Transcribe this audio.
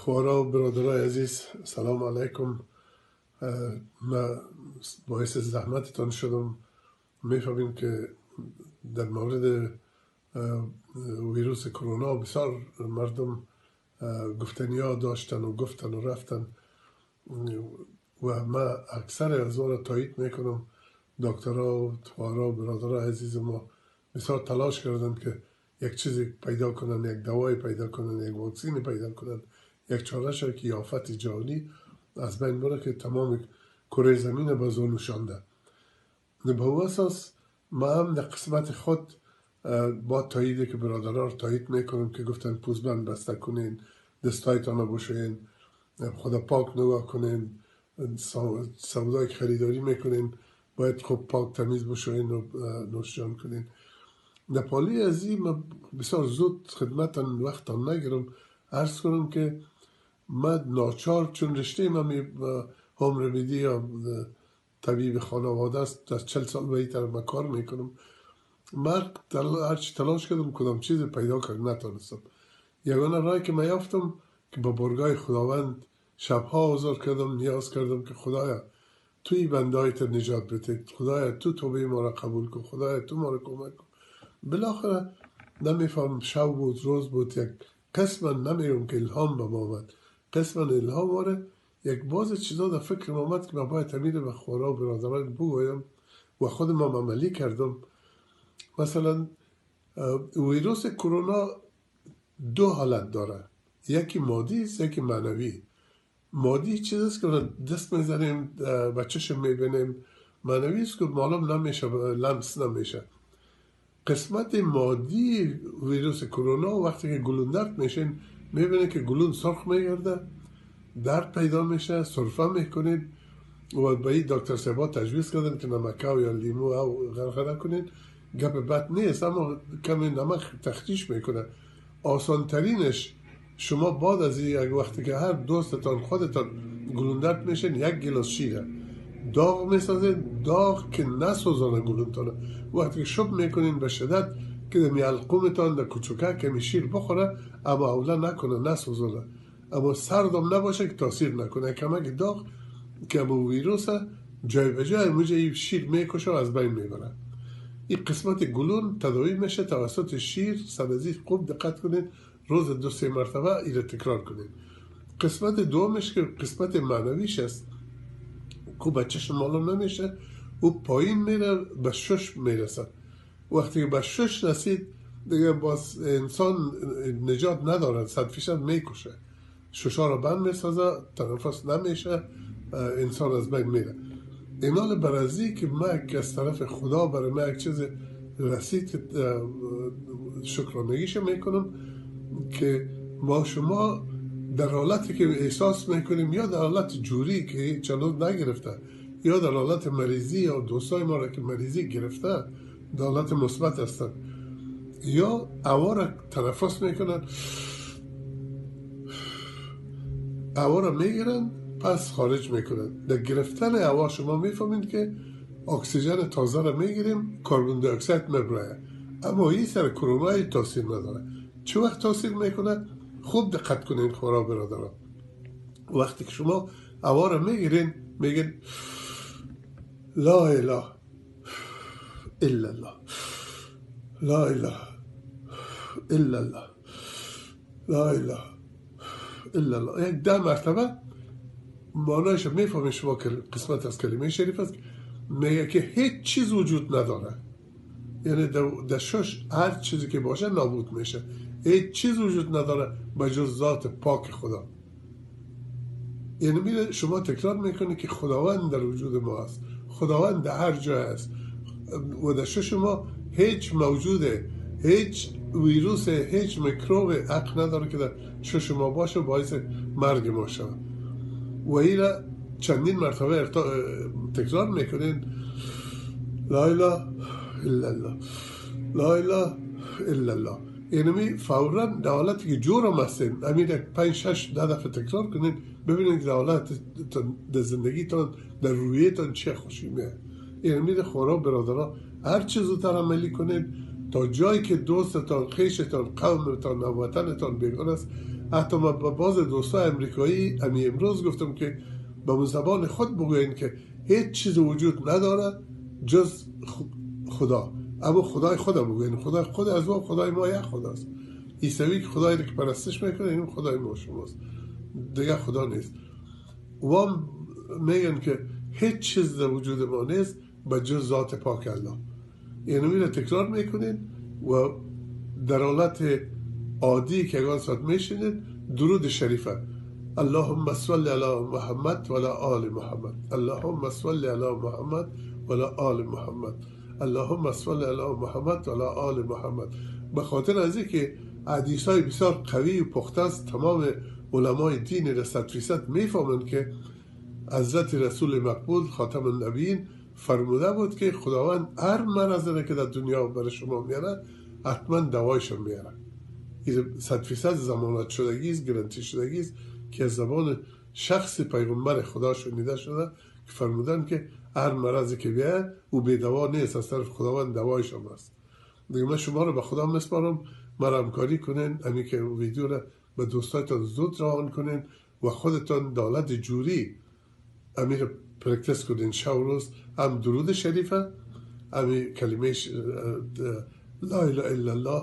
خوارا و برادرای عزیز، سلام علیکم. من باعث زحمتتان شدم. میفهمیم که در مورد ویروس کرونا بسیار مردم گفتنی ها داشتن و گفتن و رفتن و من اکثر از آن را تایید میکنم. دکترها و خوارا و برادرای عزیز ما بسیار تلاش کردند که یک چیزی پیدا کنن، یک دوای پیدا کنن، یک واکسین پیدا کنن، یک چاره شد که آفت جهانی از بین بره که تمام کره زمین به زانو نشانده. به او اساس ما هم در قسمت خود با تایید که برادرها رو تایید میکنم که گفتن پوزبند بسته کنین، دستایتان رو بشوین، خدا پاک نگاه کنین، سودای که خریداری میکنین باید خوب پاک تمیز بشوین و نوشجان کنین. نپالی از این من بسیار زود خدمتان وقتان نگیرم، عرض کنم که من ناچار چون رشته من هوم رمیدی یا طبیب خانواده است، از 40 سال به این طرف من کار میکنم. من هرچی تلاش کردم کدام چیز پیدا کردم نتانستم. یگانه راهی که من یافتم که با برگاه خداوند شبها آزار کردم، نیاز کردم که خدایا توی بندهایت نجات بده، خدایا تو توبه ما را قبول کن، خدایا تو ما را کمک کن. بالاخره نمیفهم شب بود روز بود، یک قسما نمیگم که الهام به ما آمد، قسما الهام آره یک باز چیزا در فکر ما آمد که من باید امیر به خورا و برادران بگویم و خود ما عملی کردم. مثلا ویروس کرونا دو حالت داره، یکی مادی است یکی معنوی. مادی چیز است که دست میزنیم به چشم میبینیم، معنوی است که معلوم نمیشه، لمس نمیشه. قسمت مادی ویروس کرونا وقتی که گلون درد میشین میبینه که گلون سرخ میگرده، درد پیدا میشه، سرفه میکنید و به این دکتر صاحبا تجویز کردن که نمک یا لیمو او غرغره کنید. گپ بد نیست اما کمی نمک تخدیش میکنه. آسان ترینش شما بعد از یک وقتی که هر دوستتان خودتان گلون درد میشین یک گلاس شیره داغ میسازین، داغ که نسوزانه گلونتانه، وقتی که شب میکنین به شدت که در میالقومتان در کوچوکه که می شیر بخوره اما اولا نکنه نسوزانه، اما سردم نباشه که تاثیر نکنه، کمک داغ که اما ویروس جای به جای موجه شیر میکشه و از بین میبره. این قسمت گلون تداوی میشه توسط شیر. سبزی خوب دقت کنید، روز 2-3 مرتبه این تکرار کنید. قسمت دومش که قسمت معنویش است که به چشم معلوم نمیشه، او پایین میره به شش میرسه. وقتی که به شش رسید دیگه باز انسان نجات نداره، 100% میکشه، ششا رو بند میسازه، تنفس نمیشه، انسان از بین میره. اینال برازی که من از طرف خدا برای من یک چیز رسید که شکرانگیش میکنم که ما شما در حالتی که احساس میکنیم یا در حالت جوری که چنان نگرفته یا در حالت مریضی یا دوستای ما را که مریضی گرفته در حالت مثبت هستن یا هوا را تنفس میکنن، هوا را میگیرن پس خارج میکنن. در گرفتن هوا شما میفهمید که اکسیژن تازه را میگیریم، کربن دی اکسید میبره، اما این سر کرونا تاثیر نداره. چه وقت تاثیر میکنه؟ خوب دقت کنین خورا برادران. وقتی که شما هوا را میگیرین میگین لا اله الا الله، لا اله الا الله، لا اله الا الله، یک 10 مرتبه معنایش میفهمین شما که قسمت از کلمه شریف است. میگه که هیچ چیز وجود نداره، یعنی در شش هر چیزی که باشه نابود میشه، هیچ چیز وجود نداره به جز ذات پاک خدا. یعنی میره شما تکرار میکنه که خداوند در وجود ما است، خداوند در هر جای است و در شش ما هیچ موجوده، هیچ ویروس، هیچ میکروب حق نداره که در شش ما باشه و باعث مرگ ما شود. و این را چندین مرتبه تکرار میکنین، لا اله الا الله، لا اله الا الله. یعنی فورا در حالتی که جور هستین همین یک 5-6 دفعه تکرار کنین، ببینید که در حالت در زندگیتان در رویتان چه خوشی میاد. یعنی میده خورا برادرها هر چه زودتر عملی کنید تا جایی که دوستتان، خویشتان، قومتان، وطنتان بیگانه است، حتی ما با باز دوستای امریکایی امی امروز گفتم که به زبان خود بگوین که هیچ چیز وجود نداره جز خدا، اما خدای خدا بگوین، خدای خود از ما، خدای ما یک خداست. عیسوی که خدایی که پرستش میکنه این خدای ما شماست، دیگه خدا نیست. و میگن که هیچ چیز در وجود ما نیست به جز ذات پاک الله. اینو میره تکرار میکنین و در حالت عادی که اگان ساعت میشینید درود شریفه، اللهم صل علی محمد و علی آل محمد، اللهم صل علی محمد و علی آل محمد، اللهم صل علی محمد و علی آل محمد. به خاطر از اینکه حدیث های بسیار قوی و پخته است، تمام علمای دین را 100% میفهمند که حضرت رسول مقبول خاتم النبیین فرموده بود که خداوند هر مرض را که در دنیا برای شما میاره حتما دوایش میاره. این 100% ضمانت شدگی است، گارانتی شدگی است که از زبان شخص پیغمبر خدا شنیده شده که فرمودن که هر مرضی که بیه او بی دوا نیست، از طرف خداوند دوایش هم است. دیگه من شما رو به خدا میسپارم، مرا همکاری کنین، همین که ویدیو را به دوستایتان زود روان کنین و خودتان دالت جوری امیر practice کنین شب و روز، هم درود شریفه، هم کلمه لا اله الا الله.